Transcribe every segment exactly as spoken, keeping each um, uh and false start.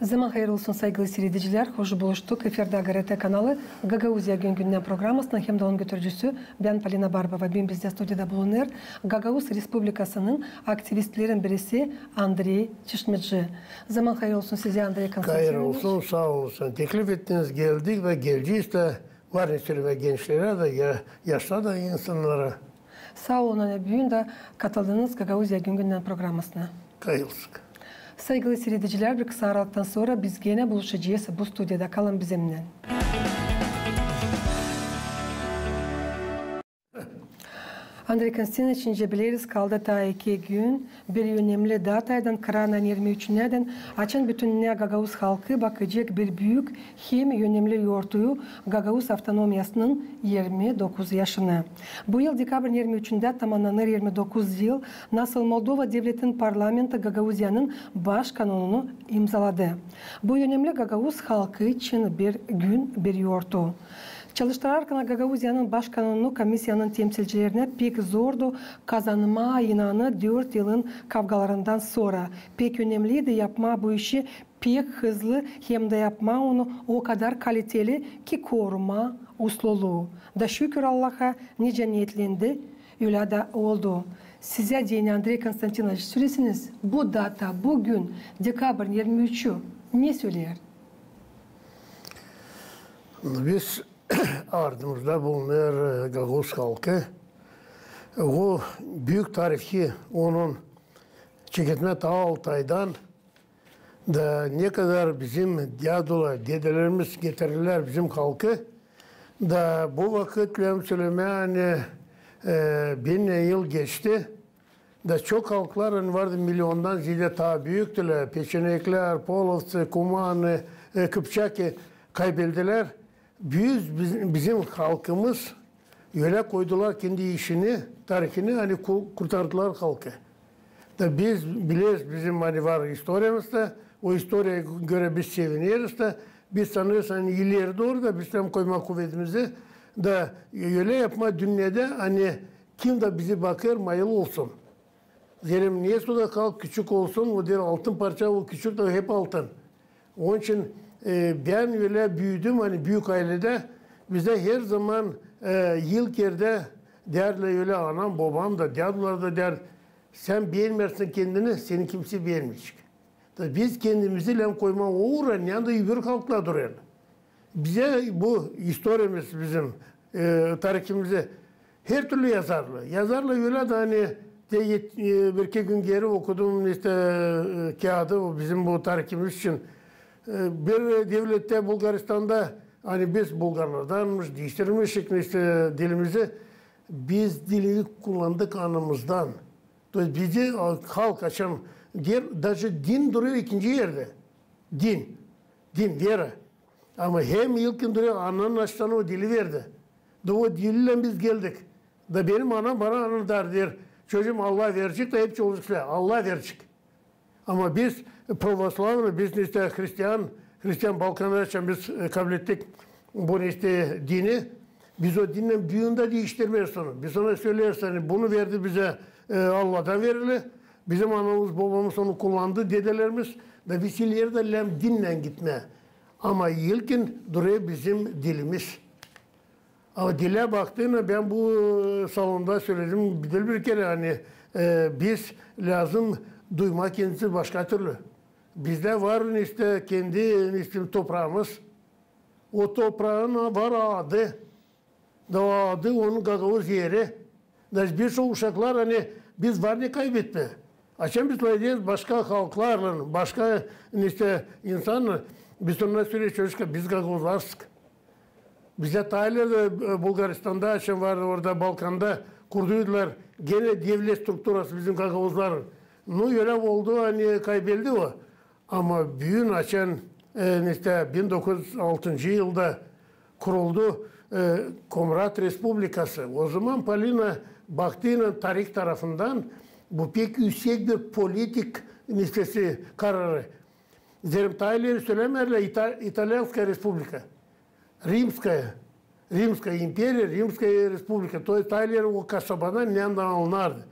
Zaman hayır olsun, saygılı siiredicilär. Hoş buluştuk. Efirdä GRT kanalı, Gagauziya gün-gündän programasının hem dä onun götürücüsü bän, Polina Barbova. Büün bizdä studiyada bulunêr Gagauz Respublikasının aktivistlerin birisi Andrey Çişmedji. Zaman hayır olsun sizä, Andrey Konstantinoviç. Hayır olsun, saa olun. Teklif ettiniz, geldik da geleceyiz dä. Var ne sölemää gençlerä dä, ya-, yaşlı da insannara. Saa olun, ani büün dä katıldınız Gagauziya gün-gündän programasına. Hayır olsun. Saygılı siiredicilär, bir kısa aralıktan sora biz genä buluşacez bu studiyada. Kalın bizimnän. Andrey Konstantinoviç, nicä bileriz, kaldı taa iki gün bir önemli dataydan, kıraan ayın irmi üçündän, açan bütün dünnä gagauz halkı bakacek bir büük hem önemli yortuyu, Gagauz avtonomiyasının irmi dokuz yaşını. Bu yıl dekabrın irmi üçündä tamannanêr irmi dokuz yıl, nasıl Moldova devletin parlamenti Gagauziyanın baş kanonunu imzaladı. Bu önemli gagauz halkı için bir gün, bir yortu. Çalıştırarkan Gagauziyanın baş kanonunu, komissiyanın temsilcilerinä pek zordu kazanmaa inanı dört yılın kavgalarından sora. Pek önemliydi yapmaa bu işi pek hızlı hem dä yapmaa onu o kadar kaliteli, ki korumaa usluluu. Da şükür Allaha, nicä neetlendi, ölä dä oldu. Sizä deyni, Andrey Konstantinoviç, söleseniz, bu data, bu gün, dekabrın irmi üçü, ne söleer? Biz ardımızda bulunêr, e, gagauz halkı. O büük tarihı onun çeketmää taa Altaydan da ne kadar bizim dädular, dedelerimiz getirdilär bizim halkı. Da bu vakıt lääzım sölemää, ani, e, binnän yıl geçti. Da çok halklar, ani vardı milyondan ziyaadä taa büüktülär. Peçeneklär, polovtsı, kumanı, e, kıpçakı kaybeldilär. Biz, biz, bizim halkımız ölä koydular kendi işini, tarihini, ani ku-, kurtardılar halkı. Da biz bileriz, bizim, ani var istoriyamız da, o istoriyaya görä biz sevineriz da, biz sanêrız, ani ileri dooru da biz hem koymaa kuvedimizi da ölä yapmaa dünnedä, ani kim dä bizi bakêr, mayıl olsun. Deerim, ne suda halk küçük olsun, o deer altın parça, o küçük dä hep altın. Onun için, e, bän ölä büüdüm, ani büük ayledä, bizdä herzaman, e, ilk erdä deerdilär ölä, anam, bobam da, dädular da deer, sän beenmärsin kendini, seni kimsey beenmeyecek. Da biz kendimizi lääzım koymaa o uura, neredä öbür halklar durêr. Bizä bu istoriyamız bizim, e, tarihimizi hertürlü yazarlar. Yazarlar ölä dä, ani te yet-, e, bir-iki gün geeri okudum, işte, e, kiyaadı, o bizim bu tarihimiz için. E, bir devlettä, Bulgaristanda, ani biz bulgarlardanmış, diiştirmişik, işte, dilimizi. Biz dili kullandık anamızdan. То есть bizi, a, halk açan deer, даже din durêr ikinci erdä. Din. Din, вера. Ama hem ilkin durêr ananın açan o dili verdi. Da o dillän biz geldik. Da benim anam bana annadardı, deer, çocuum, Allah verecek da hepsi olacek. Allah verecek. Ama biz pravoslavnıy, biz işte hristian, hristian Balkanda açan biz, e, kablettik bunu işte dini. Biz o dinnän büün dä diiştirmeeriz onu. Biz ona söleeriz, ani bunu verdi bizä, e, Allahtan verili. Bizim anamız, bobamız onu kullandı, dedelerimiz. Da biz ileri dä lääzım dinnän gitmää. Ama ilkin durêr bizim dilimiz. Ama dilä baktığında, bän bu, e, salonda söledim, bir kerä, ani, e, biz lääzım duymaa kendimizi başka türlü. Bizdä var işte kendi işte topraamız. O topraanın var adı. Da o adı onun gagauz eri. Da biz o uşaklar, ani biz var ne kaybetmää. Açan biz lafederiz başka halklarlan, başka işte insanlan, biz ondan söleeriz, çocuklar, biz gagauzlarız. Bizdä taa ileri, e, Bulgaristanda, açan vardı orada Balkanda, kurduydular genä devlet strukturası bizim gagauzların. Nu, ölä oldu, ani kaybeldi o. Ama büün açan, e, işte bin dokuz üz altıncı yılda kuruldu, e, Komrat Respublikası. O zaman, Polina, baktığınnan tarih tarafından bu pek üüsek bir politik nestesi kararı. Deerim, taa ileri sölämeerlär İta-, İtalyanskaya Respublika. Римская, Римская империя, Римская Республика. То есть taa ileri o kasabadan neredän alınardı.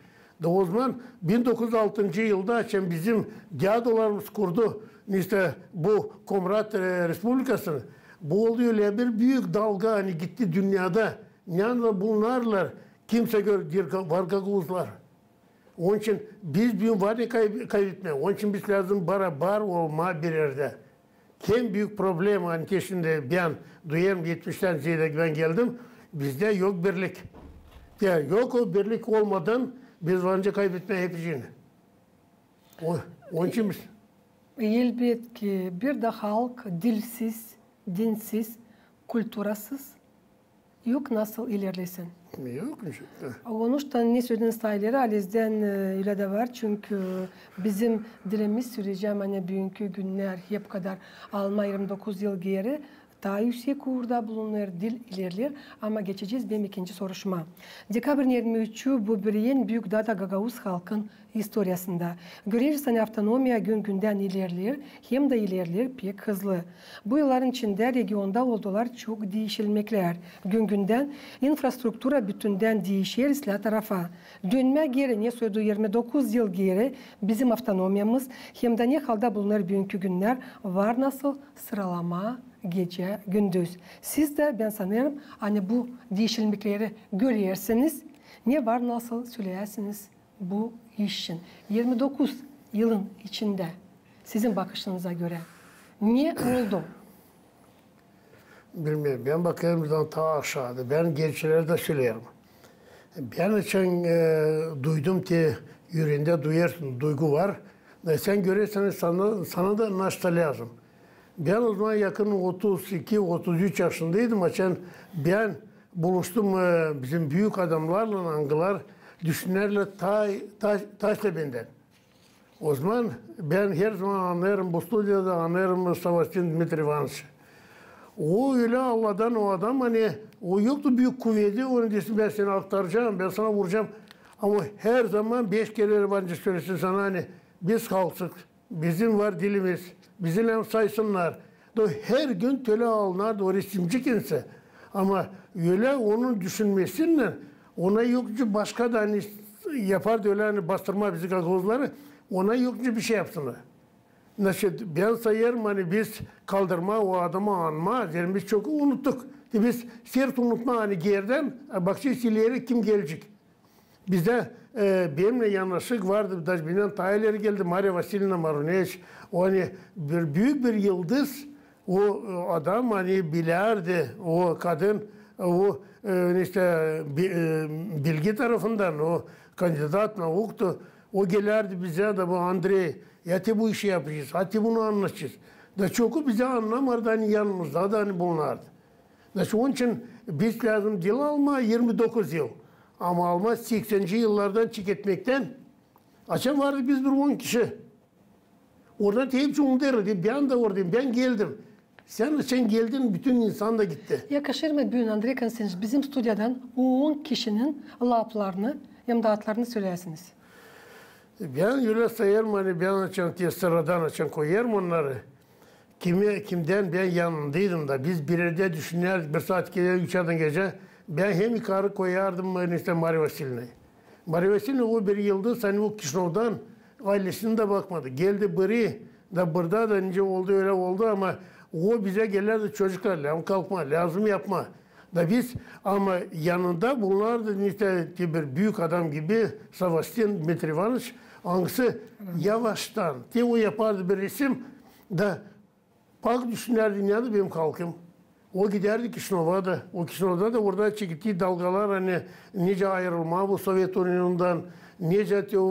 Da o zaman bin dokuz üz altıncı yılda, açan bizim dädularımız kurdu işte bu Komrat e, Respublikasını, bu oldu ölä bir büük dalga, ani gitti dünnedä. Neredä bulunêrlar, kimsä görmedi, var gagauzlar. Onun için biz büün var ne kay- kaybetmää. Onun için biz lääzım barabar olmaa bir erdä. En büük problema, ani te şindi bän duyêrım, etmiştän zeedä bän geldim, bizdä yok birlik. Ya yok o birlik olmadan biz var nicä kaybetmää hepsini. O, onun için biz Elbetki, bir dä halk dilsiz, dinsiz, kulturasız yok nasıl ilerlesin. Yok mu? Onuştan ne sölediniz taa ileri, halizdän e, ölä dä var, çünkü bizim dilimiz, söleyecäm, ani büünkü günnär hep kadar almaa irmi dokuz yıl geeri, taa üüsek uurda bulunêr, dil ilerleer, ama geçecez benim ikinci soruşmaa. Dekabrinin irmi üçü bu bir en büük data gagauz halkın istoriyasında. Göreriz, ani avtonomiya gün-gündän ilerleer, hem dä ilerleer pek hızlı. Bu yılların içindä regionda oldular çok diişilmeklär. Gün-gündän infrastruktura bütündän diişer islää tarafa. Dönmää geeri, ne soydu irmi dokuz yıl geeri bizim avtonomiyamız, hem dä ne halda bulunêr büünkü günnär, var nasıl sıralamaa gecä-gündüz. Siz dä, bän sanêrım, ani bu diişilmekleri görersiniz, ne var nasıl söleyäsiniz bu iş için. İrmi dokuz yılın içindä sizin bakışınıza görä ne oldu? Bilmeerim, bän bakêrım buradan taa aşaada. Bän gençlerä dä söleerim. Bän için e, duydum te, üreendä duyêrsın, duygu var. Da sän görersin, sana, sana da naşta lääzım. Bän o zaman yakın otuz iki, otuz üç yaşındaydım, açan bän buluştum e, bizim büük adamnarlan, angılar düşünerlär taa, taa, taa da bendän. O zaman bän her zaman annêêrım, bu studiyada annêêrım Savastin Dmitriy İvanıçı. O ölä Alladan o adam, ani o yoktu büük kuvedi, onu desin, bän seni aktaracam, bän sana vuracam. Ama her zaman beş kerä var nicä sölesin sana, ani biz halksız, bizim var dilimiz, bizi lääzım saysınnar. Da her gün tölä alınardı o resimci kendisi. Ama ölä onun düşünmesinnän, ona yok nicä başka da, ani yapardı ölä, ani bastırmaa bizi gagauzları, ona yok nicä bir şey yapsınnar. Значит, bän sayêrım, ani biz kaldırmaa o adamı, anmaa, zerä biz çok unuttuk. Te biz sert unutmaa, ani geerdän e, bakacez ileri kim gelecek. Bizdä e, benimnän yanaşık vardı, da bendän taa ileri geldi, Mariya Vasilyevna Maruneviç. O, ani bir büük bir yıldız, o e, adam, ani bilärdi, o kadın, o e, işte bi- e, bilgi tarafından, o kandidat nauktu, o gelärdi bizä da, bu Andrey, ya te bu işi yapacez, ya te bunu annadacez. Da çoku bizä annamardı, ani yanımızda da ani bulunardı. Значит, onun için biz lääzım diil almaa irmi dokuz yıl, ama almaa sekseninci yıllardan çeketmektän. Açan vardı biz bir on kişi. Oradan te hepsi unudêrlar. Bän dä oradayım, bän geldim. Sän açan geldin, bütün insan da gitti. Yakaşêr mı büün, Andrey Konstantinoviç, bizim studiyadan o on kişinin laplarını hem dä atlarını söleyäsiniz? Bän ölä sayêrım, ani bän açan te sıradan açan koyêrım onnarı. Kimi, kimdän bän yanındaydım da, biz bir erdä düşünärdik, bir saat ikidä, üçädän gecä, bän hem yukarı koyardım, işte, Mariya Vasilyevnayı. Mariya Vasilyevna o bir yıldız, ani o Kişinövdan aylesini dä bakmadı. Geldi biri, da burada da nicä oldu, ölä oldu, ama o bizä gelärdi, çocuklar, lääzım kalkmaa, lääzım yapmaa. Da biz, ama yanında bulunardı, işte, te bir büük adam gibi, Savastin Dmitriy İvanıç, angısı yavaştan, te o yapardı bir resim, da bak, düşünärdi, neredä benim halkım. O gidärdi Kişinöva da. O Kişinövda da orada çekettii dalgalar, ani nicä ayırılmaa bu Sovet Unionundan, nicä te o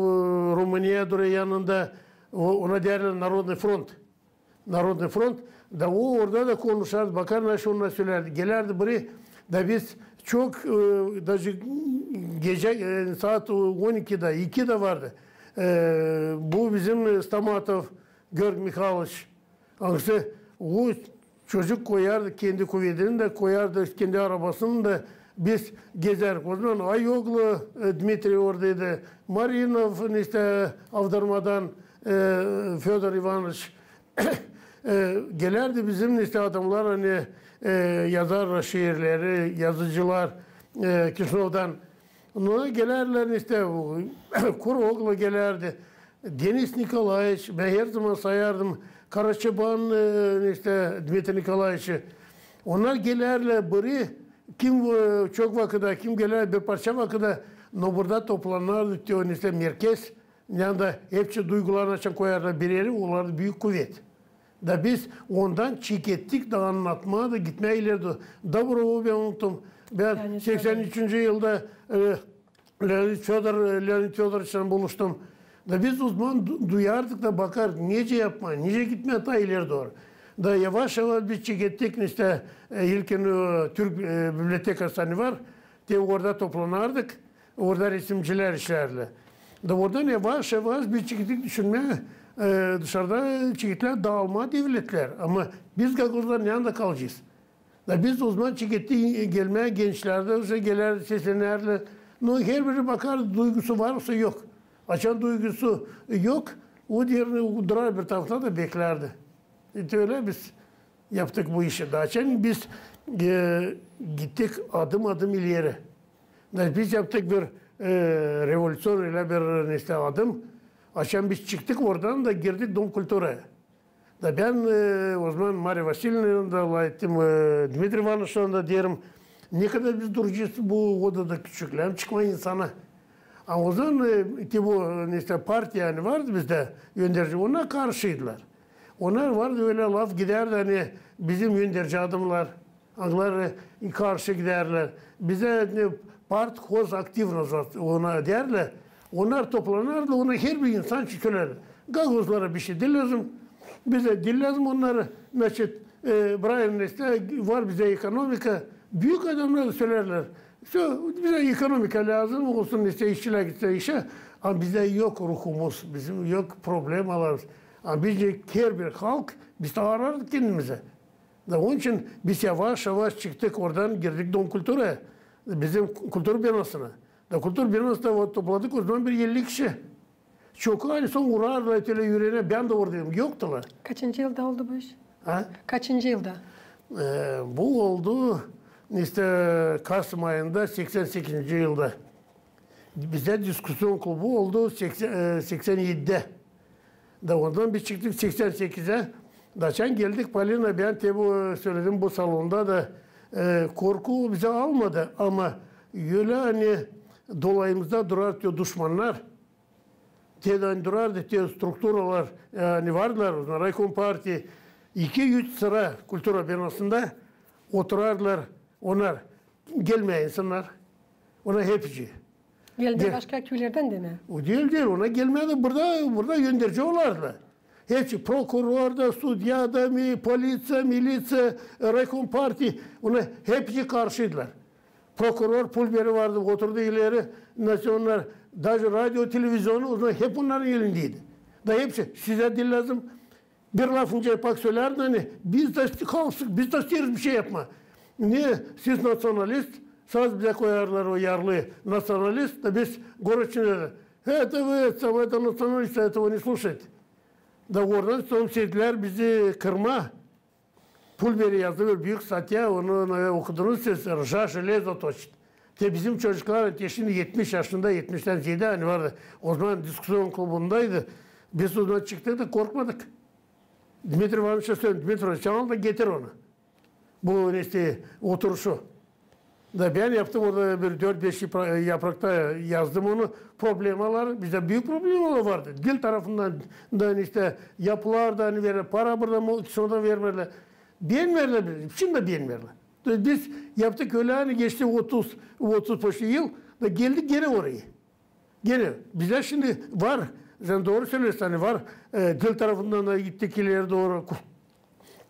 Rumıniyaya durêr yanında, o, ona deerlär Narodnıy front. Narodnıy front. Da o orada da konuşardı, bakar, nasıl onnar sölärdi. Gelärdi biri, da biz çok, e, даже gecä, e, saat on ikidä, ikidä vardı. E, bu bizim, e, Stamatov Georgiy Mihailoviç. Angısı o çocuk koyardı kendi kuvedini dä, koyardı kendi arabasını da, biz gezärdik. O zaman Ayoglu, e, Dmitriy oradaydı, Marinov, işte, Avdarmadan, e, Födor İvanıç. E, gelärdi bizim, işte, adamnar, ani, e, yazarlar şiirleri, yazıcılar, e, Kişinövdan. Onnar gelärlär, işte, Kuroglu gelärdi. Denis Nikolaeviç, bän her zaman sayardım, Karaçoban, e, işte Dmitriy Nikolaeviç. Onnar gelärlär biri, kim, e, çok vakıda, kim gelär bir parça vakıda, no burada toplanardı, te, işte merkez, yanında hepsi duygularını açan koyarlar bir erä, olardı büük kuvet. Da biz ondan çekettik da annatmaa da gitmää ileri dooru. Da bu, bän unuttum. Bän seksen üçüncü yılda, e, Leonid Födor, Leonid Födoroviçlän buluştum. Da biz o zaman du-, duyardık da bakardık, nicä yapmaa, nicä gitmää taa ileri dooru. Da yavaş-yavaş biz çekettik, işte, e, ilkin, e, Türk, e, bibliotekası ani var, te orada toplanardık, orada resimcilär işlärdi. Da oradan yavaş-yavaş biz çekettik düşünmää, e, dışarıda çekettik daalmaa devletlär. Ama biz gagauzlar neredä kalacez? Da biz o zaman çekettik gelmää gençlär dä, işte, gelär, seslenärlär. No, herbiri bakar, duygusu var osa yok. Açan duygusu yok, o deer durar bir tarafta da beklärdi. İştä ölä biz yaptık bu işi. Da açan biz, e, gittik adım-adım ileri. Da biz yaptık bir, e, revolüţion, ölä bir, işte, adım. Açan biz çıktık oradan da girdik Dom kulturaya. Da bän, e, o zaman Mariya Vasilyevnaylan da lafettim, e, Dmitriy İvanıçlan da deerim, ne kadar biz duracez bu odada küçük, lääzım çıkmaa insana. A o zaman, e, te bu, e, işte, partiya ani vardı bizdä, önderci, onnar karşıydılar. Onnar vardı, ölä laf gidärdi, ani bizim önderci adamlar, angıları karşı gidärlär. Bizä, e, partkhoz aktivno, ona deerlär. Onnar toplanardı, ona herbir insan söleer. Gagauzlara bişey diil lääzım. Bizä diil lääzım onnar, значит, e, правильно, işte, var bizä ekonomika. Büük adamnar da söleerlär. Всё, bizä ekonomika lääzım olsun, işte, işçilär gitsin işä. Ama bizä yok ruhumuz, bizim yok problemalarımız. Ama biz herbir halk, biz dä arardık kendimizä. Da onun için biz yavaş-yavaş çıktık oradan, girdik Dom kulturaya, bizim kultura binasına. Da kultura binasında topladık o zaman bir elli kişi. Çoku ani sora urardılar ölä üreenä, bän dä oradayım, yoktular. Kaçıncı yılda oldu bu iş? Ha? Kaçıncı yılda? E, bu oldu, işte, kasım ayında seksen sekizinci yılda. Bizdä diskusion klubu oldu seksen, e, seksen edidä. Da ondan biz çıktık seksen sekizä. Da açan geldik, Polina, bän te bu söledim bu salonda da, e, korku bizä almadı. Ama ölä ani dolayımızda durar te duşmannar, te ani durardı te strukturalar, e, ani vardılar, o zaman raykom partiya, iki-üç sıra kultura binasında oturardılar onnar, gelmeer insannar. Ona hepsi. Geldi başka küülerdän dä mi? O diil, diil. Ona gelmeer dä burada, burada önderci olardılar. Hepsi prokuror da, sudya da, mi-, poliţiya, miliţiya, raykom partiya. Ona hepsi karşıydılar. Prokuror Pulberi vardı, oturdu ileri. Nasıl onnar, даже radio, televizionu, o zaman hep onnarın elindäydi. Da hepsi, sizä diil lääzım, bir lafıncı bak sölärdi, ani biz dä kalksık, biz dä isteeriz bir şey yapmaa. Ne, siz naţionalist, saz bizä koyarlar o yarlıı, naţionalist, da biz город içindä dä, это вы, это, это националисты, этого не слушайте. Da oradan sömsedilär bizi kırmaa. Pulberi yazdı bir büük statya, onu, e, okudunuz siz, «Ржа железо точит». Te bizim çocuklar, te şindi etmiş yaşında, etmiştän zeedä, ani vardı. O zaman diskusion klubundaydı. Biz o zaman çıktık da korkmadık. Dmitriy İvanıça söledim, Dmitriy İvanıç, al da getir onu. Bu, işte, oturuşu. Da bän yaptım orada bir dört-beş yapra-, yaprakta yazdım onu. Problemalar, bizdä büük problemalar vardı. Dil tarafından da, işte, yapılar da, ani verer, para burada mı, sonradan vermeerlär. Beğenmeerlär bizi, şindi dä beğenmeerlär. Biz yaptık ölä, ani geçti otuz, otuz почти yıl, da geldik genä oraya. Genä bizdä şindi var, sän dooru söleersin, ani var, e, dil tarafından da gittik ileri dooru, ku-,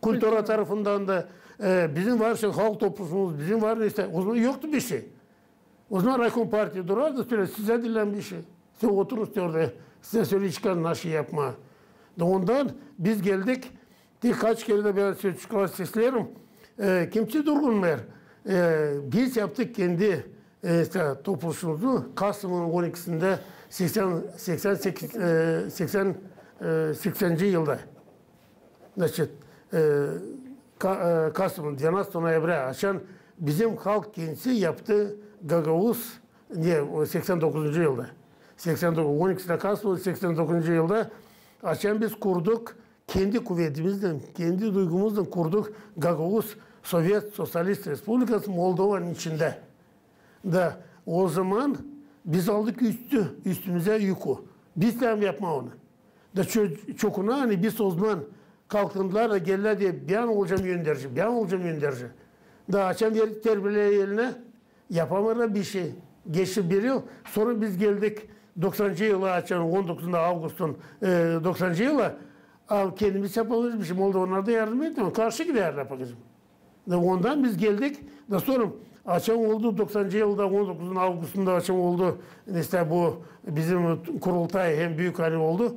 kultura tarafından da, e, bizim var şindi halk topluşumuz, bizim var, işte, o zaman yoktu bir şey. O zaman raykom partiya durardı, söleer, sizä diil lääzım bir şey. Siz oturun orada, sizä söleer çıkar nasıl yapmaa. Da ondan biz geldik, birkaç kerä dä bän söz çıkar seslerim. E, kimsey durgunmêêr. E, biz yaptık kendi, e, işte, topluşumuzu kasımın on ikisindä seksen, seksen sekiz, e, seksen, e, sekseninci yılda. Значит, e, ka-, e, kasımın, двенадцатого ноября, açan bizim halk kendisi yaptı gagauz, ne, o seksen dokuzuncu yılda. Seksen dokuz, on ikisindä kasımın seksen dokuzuncu yılda, açan biz kurduk kendi kuvetimizlän, kendi duygumuzlan kurduk Gagauz Sovet Soţialist Respublikası Moldovanın içindä. Da o zaman biz aldık üstü, üstümüzä yükü. Biz lääzım yapmaa onu. Da ço-, çokuna, ani biz o zaman kalkındılar da geldilär deyip, bän olacam önderci, bän olacam önderci. Da açan verdik terbileyi elinä, yapamêêrlar bişey. Geçti bir yıl, sora biz geldik doksancı yıla, açan on dokuzunda avgustun, e, doksancı yıla. A kendimiz yapamêêrız bişey, Moldovannar da yardım etmeer, karşı gidärlär, bakacam. Da ondan biz geldik. Da sora açan oldu doksancı yılda, on dokuzunda avgustunda açan oldu, işte, bu bizim kurultay hem büük, ani oldu.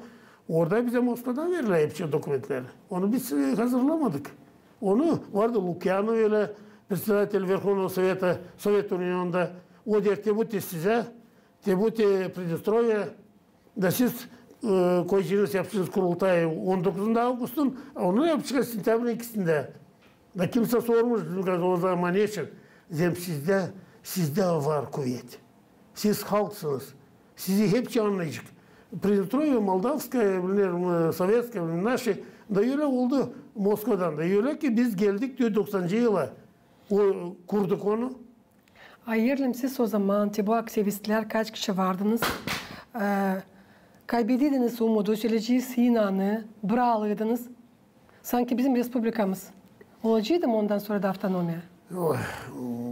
Orada bizä Moskvadan verdilär hepsi dokumentleri. Onu biz, e, hazırlamadık. Onu vardı Lukyanov ölä, председатель Верховного Совета Совет Unionunda. O deer, te bu te sizä, te bu te Pridnestrovyä. Da siz, e, koyacınız, yapacınız kurultayı on dokuzunda avgustun, a onu yapacek sentyabrın ikisindä. Da kimsä sormuş, o zaman neçin? Zerä sizdä, sizdä var kuvet. Siz halksınız. Sizi hepsi annayacek. Pridnestrovyä, Moldavskaya, bilmeerim, e, Sovetskaya, bilmeerim, naşı. Da ölä oldu Moskvadan da. Ölä ki biz geldik diyor doksancı yıla. O, kurduk onu. A, Erlim, siz o zaman, te bu aktivistlär, kaç kişi vardınız, e, kaybediydiniz umudu, söleyeceniz, inanı, bıralıydınız. Sanki bizim respublikamız olaceydı mı ondan sora da avtonomiya? Oy,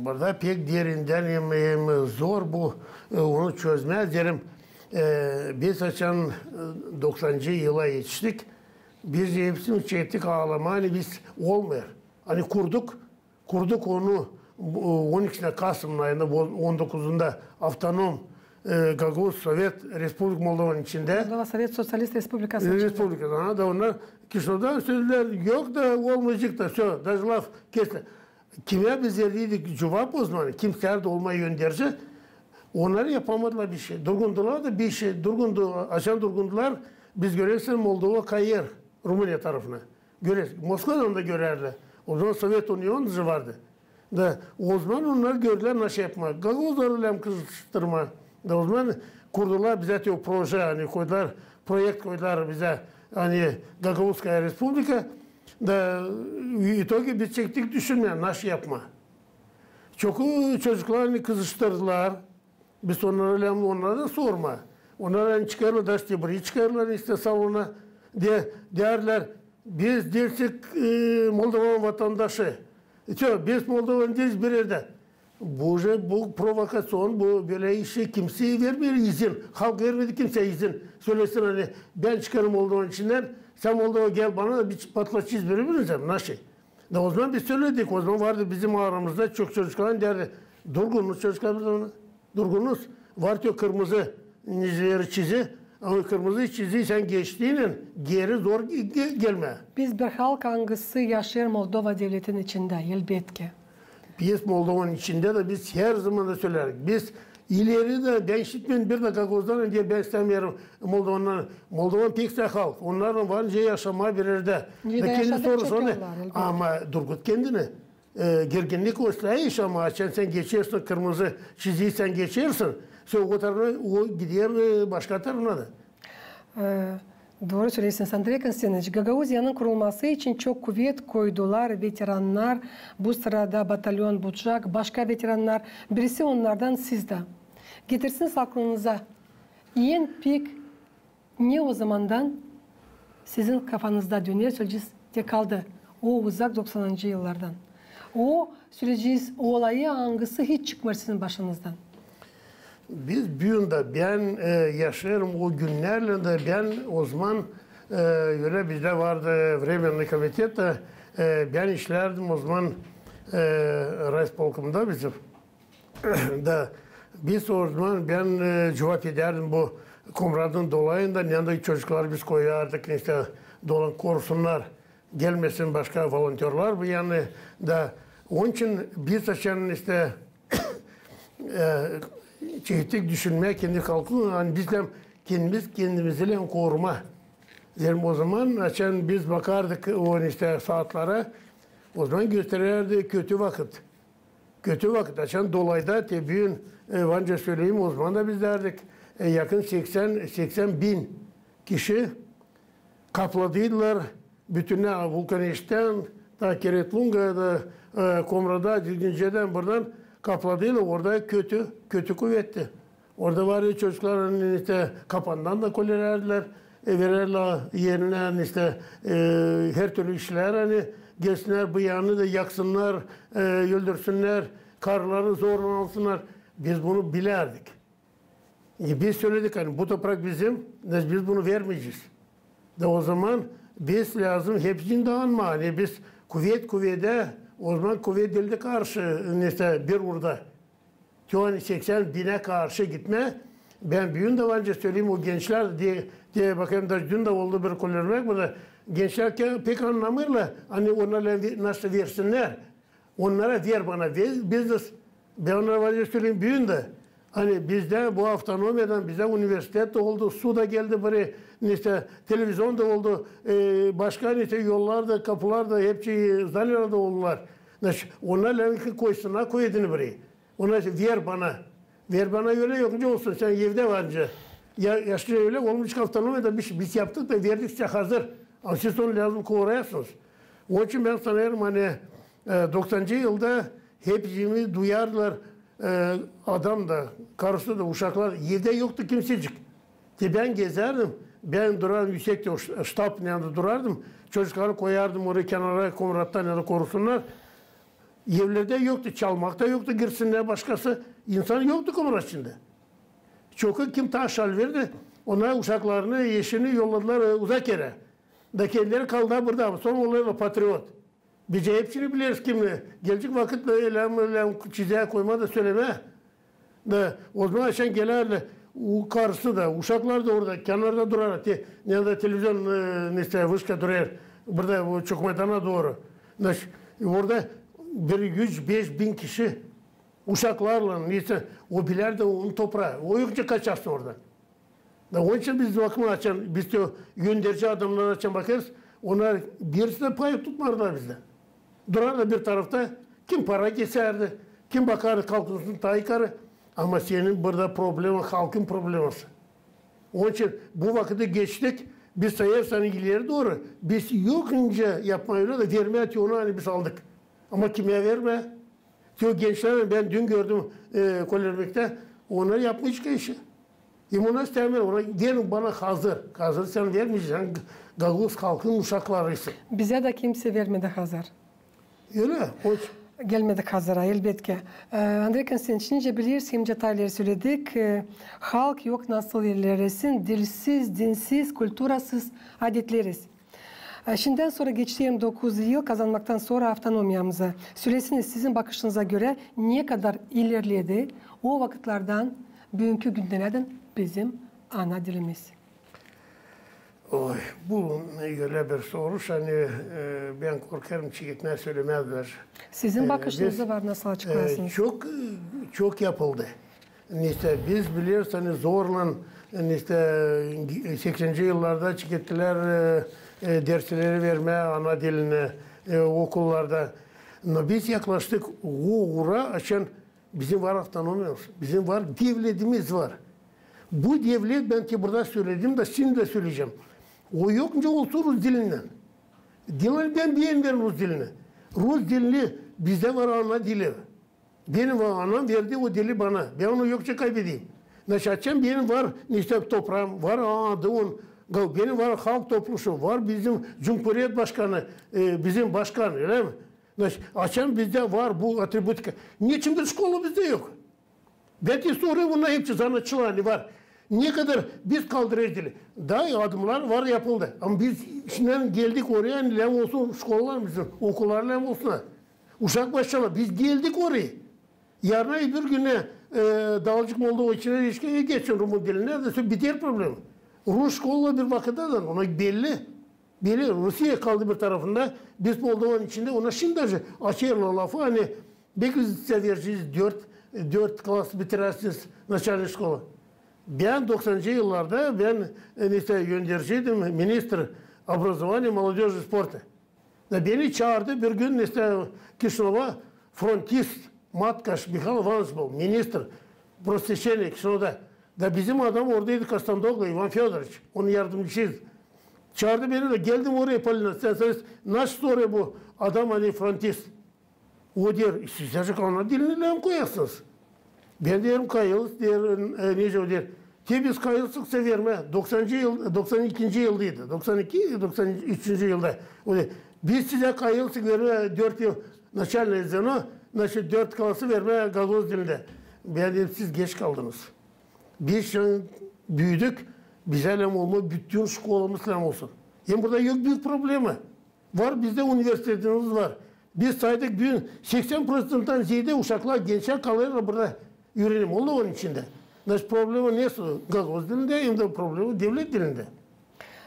burada pek derindän hem, hem zor bu, e, onu çözmää, deerim. E, biz açan, e, doksancı yıla etiştik, biz hepsini çektik aalamaa, ani biz olmêêr. Ani kurduk, kurduk onu, bu, on ikisindä kasımın ayında, bu on dokuzunda avtonom, e, Gagauz Sovet Respublika Moldovanın içindä. Moldova Sovet Soţialist Respublikası içindä. Respublikası, aha, da onnar Kişinövdan söledilär, yok da olmayacek da, всё, даже laf kesti. Kimä biz verdiydik cuvap o zaman, kim isteerdi olmaa önderci, onnar yapamadılar bişey. Durgundular da bişey, durgundu, açan durgundular, biz, görersän, Moldova kayêr Rumıniya tarafına. Görersän, Moskvadan da görärlär. O zaman Sovet Union da vardı. Da o zaman onnar gördülär, naşı yapmaa. Gagauzları lääzım kızıştırmaa. Da o zaman kurdular bizä te o proje, ani koydular, proekt koydular bizä, ani Gagauzskaya Respublika. Da itogi biz çektik düşünmää, naşı yapmaa. Çok, e, çocukları, ani kızıştırdılar. Biz onnara lääzım, onnara da sormaa. Onnar, ani çıkarlar, da işte burayı çıkarlar, işte salona, de, deerlär, biz deersek, e, Moldovanın vatandaşı. E, что, biz Moldovanın diil bir erdä. Bu же, bu provokaţion, bu bölä işä kimsey vermeer izin. Halk vermedi kimseyä izin. Sölesin, ani bän çıkarım Moldovanın içindän, sän Moldova gel bana da biz patlatacez biri-birimizä, naşı. Da o zaman biz söledik, o zaman vardı bizim aramızda çok çocuklar, deerdi, durgunuz çocuklar, biz ona durgunuz. Var diyor kırmızı çizgileri, çizi, ama kırmızı çiziyi sän geçtiynän geeri zor ge-, ge-, gelmää. Biz bir halk, angısı yaşêêr Moldova devletinin içindä, elbetki. Biz Moldovanın içindä dä biz her zaman da söleerik. Biz ileri dä, bän işitmedim bir dä gagauzdan, deer, bän istämeerim Moldovandan. Moldovan pek sä halk. Onnarlan var nicä yaşamaa bir erdä. Nicä dä kendi yaşadık, sorun, çekerlär, elbetki. Ama durgut kendini. E, gerginlik o islää iş, ama açan sän geçersin, kırmızı çiziyi sän geçersin, sän o tarafına, o gider, e, başka tarafına da. E, dooru söleersiniz, Andrey Konstantinoviç. Gagauziyanın kurulması için çok kuvet koydular veterannar, bu sırada batalyon Buçak, başka veterannar, birisi onnardan siz dä. Getirsiniz aklınıza en pek ne o zamandan sizin kafanızda döner, söleyecez, te kaldı o uzak doksanıncı yıllardan. O, söleyecez, o olayı, angısı hiç çıkmêêr sizin başınızdan. Biz büün dä, bän, e, yaşêêrım o günnerlän dä, bän o zaman, e, ölä bizdä vardı временный komitet dä, e, bän işlärdim o zaman, e, rayisполкомda bizim. Da biz o zaman, bän, e, cuvap edärdim bu Komratın dolayında, ne da çocukları biz koyardık, işte, dolan korusunnar, gelmesin başka volontörlar bu yana. Da onun için biz açan, işte, e, çektik düşünmää kendi halkı, ani biz lääzım kendimiz kendimizi lääzım korumaa. Deerim, o zaman açan biz bakardık o, işte, saatlara, o zaman gösterärdi kötü vakıt. Kötü vakıt, açan dolayda, te büün, e, var nicä söleyim, o zaman da biz deerdik, e, yakın seksän, seksän bin kişi kapladıydılar bütünnä Vulkaneştän, taa Keretlungaya da, e, Komrada, Didinceedän buradan kapladıylar, orada kötü, kötü kuvetti. Orada var ya çocuklar, ani işte kapandan da koyêrlar, e, vererlär erinä, ani işte, e, hertürlü işlär, ani gelsinnär bu yanı da yaksınnar, e, öldürsünnär, karıları zorlan alsınnar. Biz bunu bilärdik. E, biz söledik, ani bu toprak bizim, biz bunu vermeyecez. Da o zaman biz lääzım hepsini daanmaa, ani biz kuvet kuvedä, o zaman kuvet diildi karşı, neysä, bir uurda. Te ani seksän binä karşı gitmää, bän büün dä var nicä söleyim, o gençlär, de, de bakayım da, dün dä oldu bir kolermek burada. Gençlär ke-, pek annamêêrlar, ani onnara ve-, nasıl versinnär. Onnara ver bana ve-, biznes. Bän onnara var nicä söleyim büün dä. Ani bizdä bu avtonomiyadan, bizdä universitet dä oldu, su da geldi burayı, neysä, televizion da oldu, e, başka neysä, yollar da, kapular da, hepsi, zdanelär dä oldular. Znači, onnar lääzım koysunnar kuvedini burayı. Ona ver bana. Ver bana ölä yok nicä olsun, sän evdä var nicä. Ya, yaşlı ölä, olmayacek avtonomiya da biz, biz yaptık da verdik sizä hazır. Ama siz onu lääzım koruyasınız. Onun için bän sanêrım, ani, e, doksancı yılda hep bizi duyardılar, e, adam da, karısı da, uşaklar, evdä yoktu kimsecik. Te bän gezärdim, bän durardım üüsektä, o ş-, ştab yanında durardım. Çocukları koyardım orayı kenara, Komrattan ya da korusunnar. Evlerdä yoktu, çalmak ta yoktu, girsinnär başkası. İnsan yoktu Komrat içindä. Çoku kim taa aşaa verdi, onnar uşaklarını, eşini yolladılar, e, uzak erä. Da kendileri kaldılar burada, ama sora olêrlar patriot. Biz hepsini bileriz kim ne. Gelecek vakıt da elem, elem çizä koymaa da sölemää. Da o zaman açan gelärlär, u-, karısı da, uşaklar da orada, kenarda durar, te-, yanında televizion, e, neysä, vışka durêr, burada, o çok meydana dooru. Znači, orada bir üç-beş bin kişi uşaklarlan, neysä, o bilär dä onun topraa, o yok nicä kaçasın oradan. Da onun için biz bakıma açan, biz te gönderici adamnar açan bakêrız, onnar birisi dä pay tutmarlar bizdä. Durarlar bir tarafta, kim para kesärdi, kim bakardı halkın taa yukarı. Ama senin burada problema, halkın probleması. Onun için bu vakıdı geçtik, biz sayêrız, ani ileri dooru, biz yok nicä yapmaa ölä da vermää te onu, ani biz aldık. Ama kimä vermää? Te o gençlär, bän dün gördüm, e, kolermektä, onnar yapmayacek işi. Hem ona istämeer, ona verin bana hazır. Hazır sän vermeyeceksin, sän g-, gagauz halkın uşaklarısın. Bizä dä kimsey vermedi hazır. Ölä, o Gelmedik hazıra, elbetki. E, Andrey Konstantinoviç, nicä bileriz, hem nicä taa ileri söledik, e, halk yok nasıl ilerlesin, dilsiz, dinsiz, kulturasız adetleriz. E, şindän sora geçti irmi dokuz yıl kazanmaktan sora avtonomiyamızı. Sölesin, sizin bakışınıza görä, ne kadar ilerledi o vakıtlardan büünkü gündänädän bizim ana dilimiz? Oy, bu ölä bir soruş, ani, e, bän korkêrım, çeketnär, sölemezlär. Sizin bakışınızı var, nasıl açıklarsınız? E, çok, çok yapıldı. İştä biz bileriz, ani zorlan, iştä sekseninci yıllarda çekettilär, e, e, dersleri vermää ana dilinä, e, okullarda. No biz yaklaştık o uura, açan bizim var avtonomiyamız, bizim var devletimiz var. Bu devlet, bän te burada söledim da, şindi dä söleyecäm. O yok nicä olsun rus dilindän. Diil bän beenmeerim rus dilini. Rus dili bizdä var ana dili. Benim var, anam verdi o dili bana. Bän onu yokça kaybedeyim. Znači, açan benim var, iştä, topraam, var adım, benim var halk topluşu, var bizim cumhuriyet başkanı, e, bizim başkan, ölä mi? Znači, açan bizdä var bu atributika. Neçin bir şkola bizdä yok? Bän te sorêrım, bunnar hepsi zanaatçılar, ani var. Ne kadar biz kaldırêrız dili. Da adımnar var yapıldı. Ama biz şindän geldik oraya, ani lääzım olsun şkolalar bizim, okullar lääzım olsun. Uşak başçalar, biz geldik oraya. Yarın öbür günä, e, dalacık Moldova içinä, geçin rumun dilinä, neredäsä biter problema. Rus şkolalar bir vakıttan, ona belli. Belli, Rusiya kaldı bir tarafında, biz Moldovanın içindä, ona şindi dä açêrlar lafı, ani belki siz verecez dört, dört klas bitirärsiniz naçalnıy şkola. Bän doksancı yıllarda bän, e, iştä, önderciydim, министр образования, молодёжи и спорта. Da beni çaardı bir gün, iştä, Kişinöva frontist, Matkaş Mihail İvanıç bul, министр просвещения Kişinövda. Da bizim adam oradaydı, Kostandoglu İvan Födoroviç, onun yardımcısıydı. Çaardı beni dä, geldim oraya, Polina, sän, sän, nasıl soruyor bu adam, ani frontist? O deer, siz acık ana dilini lääzım koyasınız. Bän deerim, kayılız, deer, e, nicä o deer. Te biz kayılsık sizä vermää, doksancı yıl, doksan ikinci yıldaydı, doksan iki, doksan üçüncü yılda. O deer, biz sizä kayılsık vermää dört yıl начальное звено, значит, dört klası vermää gagauz dilindä. Bän deerim, siz geç kaldınız. Biz şindi büüdük, bizä lääzım olmalı, bütün şkolamız lääzım olsun. Hem burada yok büük problema. Var, bizdä universitetimiz var. Biz saydık, büün seksän proţenttän zeedä uşaklar, gençlär kalêrlar burada üürenim. Olêr onun içindä. Значит, problema ne? Gagauz dilindä, hem dä problema devlet dilindä.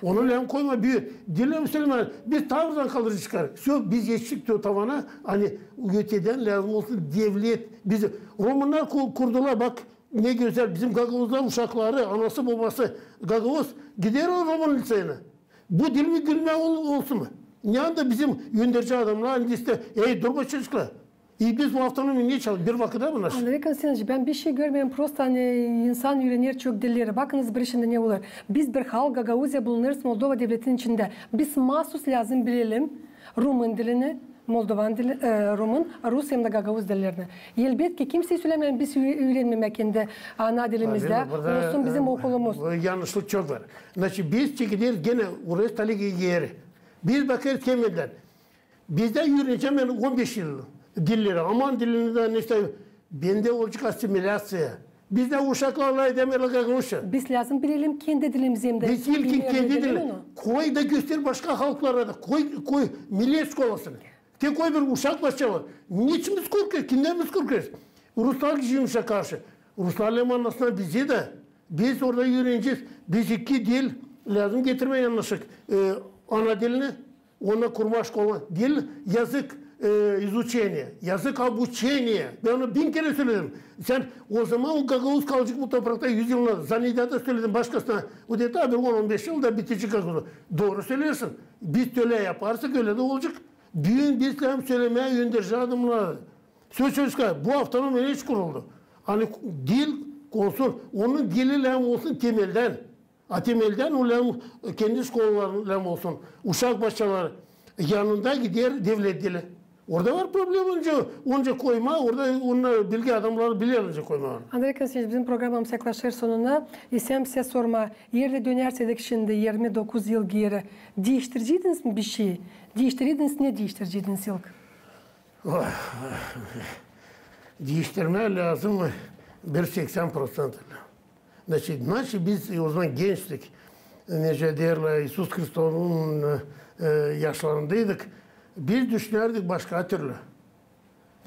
Onu lääzım koymaa büün. Dilä sölemää, biz tavrdan kaldıraceklar. Всё, biz etiştik o tavana, ani ötedän lääzım olsun devlet. Biz, romannar ku-, kurdular, bak, ne gözäl, bizim gagauzlar uşakları, anası, bobası gagauz, gider o roman liţeyinä. Bu dil mi gülmää ol-, olsun mu? Ne anda bizim önderci adamnar, ani işte, ey, durma, çocuklar. E, biz bu avtonomiya ne çalıp? Bir vakıda mı nasıl? Andrey Konstantinoviç, bän bir şey görmeerim, prosta, ani insan üürener çok dilleri. Bakınız, bir şindi ne olêr. Biz bir halk, Gagauziya, bulunêrız Moldova devletinin içindä. Biz masus lääzım bilelim rumun dilini, moldovan dili, e, rumun, rus hem dä gagauz dillerini. Elbetki, kimsey sölemää, ani biz ü-, üürenmemäk kendi ana dilimizdä, olsun bizim okulumuz. Burada, e, bu yannışlık çok var. Значит, biz çekileriz genä oraya, stalinski eri. Biz bakêrız temedän. Bizdä üürenecäm bän on beş yıl dilleri, alman dilini dä, ne işte, bendä olacek assimilyaţiya. Bizdä uşaklar lafedämeerlär gagauzça. Biz lääzım bilelim kendi dilimizi hem dä. Biz ilkin kendi dilini. Koy da göster başka halklara da. Koy, koy millet şkolasını. Te koy bir uşak başçaları. Neçin biz korkêrız? Kimdän biz korkêrız? Ruslar gidecek uşa karşı. Ruslar lääzım annasınnar bizi dä. Biz orada üürenecez. Biz iki dil lääzım getirmää yanaşık, e, ana dilini. Onnar kurmaa şkola, dil, язык, e, изучения, язык обучения. Bän onu bin kerä söledim. Sän o zaman o gagauz kalacek bu toprakta üz yılına. Zanidä dä söledim başkasına. O dedi, abi, on, on beş yılda bitecek gagauz. Dooru söleersin. Biz ölä yaparsak, ölä dä olacek. Büün biz lääzım sölemää önderci adamnarı. Söz söz bu avtonomiya neçin kuruldu? Ani dil konusunda, onun dili lääzım olsun temeldän. A temeldän o lääzım, kendi şkolaları lääzım olsun, uşak başçaları, yanında gider devlet dili. Orada var problema, onca, onca koymaa, orada onnar bilgi adamnarı biler onca koymaa. Andrey Konstantinoviç, bizim programamız yaklaşêr sonuna. İsteyäm sizä sormaa, eer dä dönärseydik şindi irmi dokuz yıl geeri, diiştirecäydiniz mi bir şey? Diiştirecäydiniz, ne diiştirecäydiniz ilk? Diiştirmää lääzım bir seksän proţent. Значит, nasıl biz o zaman gençtik, nicä deerlär, İisus Hristonun, e, yaşlarındaydık, biz düşünärdik başka türlü.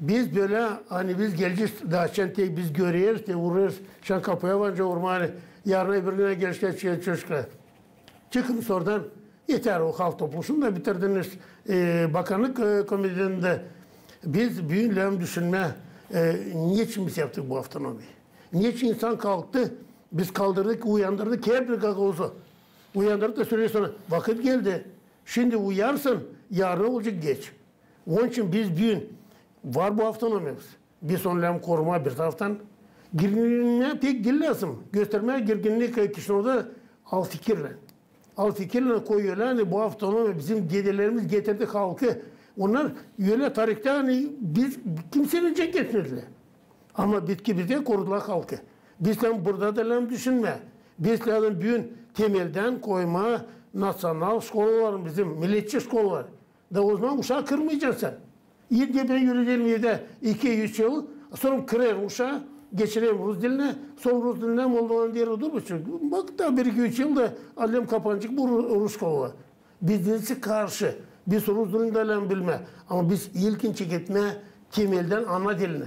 Biz bölä, ani biz gelecez, taa şindi te biz göreriz, te uurêêrız, şindi kapuya var nicä uurmaa, ani yarın öbür günä gelecek çocuklar. Çıkınız oradan, eter o halk topluşunu da bitirdiniz, e, bakannık, e, komitetini dä. Biz büün lääzım düşünmää, e, neçin biz yaptık bu avtonomiya? Neçin insan kalktı, biz kaldırdık, uyandırdık herbir gagauzu. Uyandırdık da söleeriz ona, vakıt geldi. Şindi uyarsın, yarın olacek geç. Onun için biz büün var bu avtonomiyamız. Biz onu lääzım korumaa bir taraftan. Girginmää pek diil lääzım. Göstermää girginnik, e, Kişinövda al fikirlän. Al fikirlän koy ölä, ani bu avtonomiya bizim dedelerimiz getirdi halkı. Onnar ölä tarihta, ani biz kimseylän cenk etmedilär. Ama bitkibizä korudular halkı. Biz lääzım burada da lääzım düşünmää. Biz lääzım büün temeldän koymaa naţional şkolalar, bizim milletçi şkolalar. Da o zaman uşaa kırmayacan sän. İlk dä bän üürederim evdä iki-üç yıl, sora kırêrım uşaa, geçirerim rus dilinä, sora rus dilindän moldovanın deerim, dur buçuk. Bak, taa bir-iki-üç yıl da alem kapanacek bu ru-, rus şkolalar. Biz diil karşı, biz rus dilini dä lääzım bilmää, ama biz ilkin çeketmää temeldän ana dilini.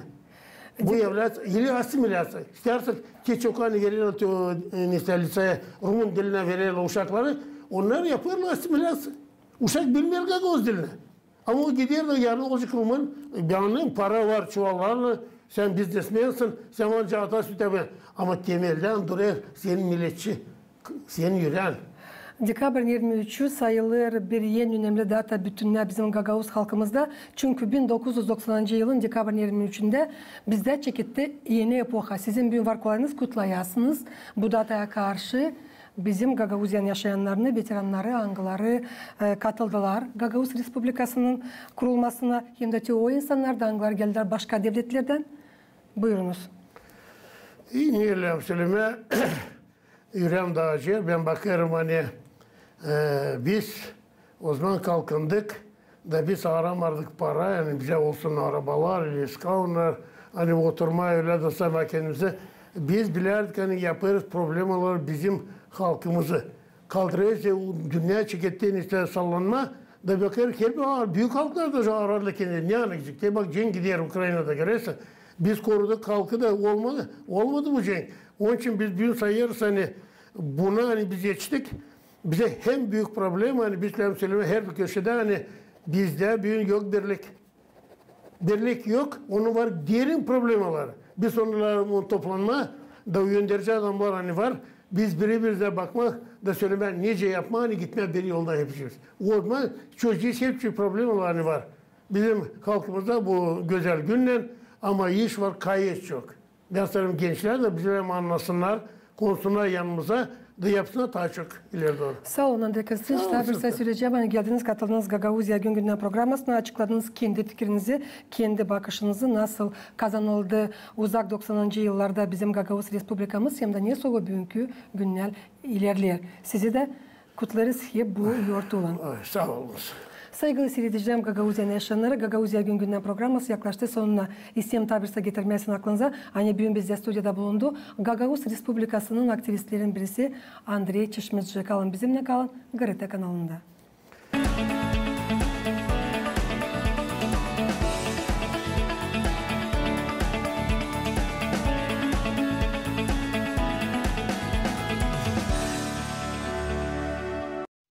Bu является или ассимиляция. İstärsän, te çok ani vererlär, te, e, ne isteerlär, liţeya rumun dilinä vererlär uşakları, onnar yapêrlar ассимиляция. Uşak bilmeer gagauz dilini. Ama o gider dä yarın olacek rumun, e, bän annêêrım, para var çuvallarlan, sän biznesmensin, sän var nicä ata sütü. Ama temeldän durêr senin milletçi, senin ürän. Dekabrın irmi üçü sayılêr bir en önemli data bütünnä bizim gagauz halkımızda. Çünkü bin dokuz üz doksanıncı yılın dekabrın irmi üçündä bizdä çeketti eni epoha. Sizin büün var kolayınız, kutlayasınız bu dataya karşı. Bizim Gagauziyanın yaşayannarını, veterannarı, angıları, e, katıldılar Gagauz Respublikasının kurulmasına, hem dä te o insannar da, angıları geldilär başka devletlerdän. Buyurunuz. İi, ne bileyim, sölemää, üreem dä acıyêr. Bän bakêrım, ani, e, biz ozaman kalkındık da biz aaramardık para, ani bizä olsun arabalar ili skaunlar, ani oturmaa ölä dä saamaa kendimizi. Biz bilärdik, ani yapêrız problemalar bizim halkımızı. Kaldırêrız, e, o dünnä çeketti, işte, sallanmaa. Da bakêrız, herbir büük halklar da aararlar kendini. Ne anacek? Te bak, cenk gider Ukraynada, görersän. Biz koruduk halkı da olmadı. Olmadı bu cenk. Onun için biz büün sayêrız, ani buna, ani biz etiştik. Bizä hem büük problema, ani biz, lääzım sölemää, herbir köşedä, ani bizdä büün yok birlik. Birlik yok, onun var derin problemaları. Biz onnarı, o toplanmaa da önderci adamnar, ani var, biz biri-birimizä bakmaa da sölemää, nicä yapmaa, ani gitmää bir yolda hepimiz. Ozaman çözecez hepsi problemalar, ani var bizim halkımızda bu gözäl günnän, ama iş var, kayıt yok. Bän isteerim, gençlär dä bizimnän annasınnar, konuşsunnar yanımıza da yapsınnar taa çok ileri dooru. Saa olun, Andrey Konstantiç. Taa bir sä söleyecäm, ani geldiniz, katıldınız Gagauziya gün-gündän programasına, açıkladınız kendi fikirinizi, kendi bakışınızı, nasıl kazanıldı uzak doksanıncı yıllarda bizim Gagauz Respublikamız, hem dä ne soy o büünkü günnär ilerleer. Sizi dä kutlêêrız hep bu yortulan. Ay, saa olun. Saygılı siiredicilerimiz, Gagauziyanın yaşayannarı, Gagauziya gün-gündän programası yaklaştı sonuna. İsteerim taa bir sä getirmää sizin aklınıza, ani büün bizdä studiyada bulundu Gagauz Respublikasının aktivistlerinin birisi Andrey Çişmitçi. Kalın bizimnän, kalın GRT kanalında.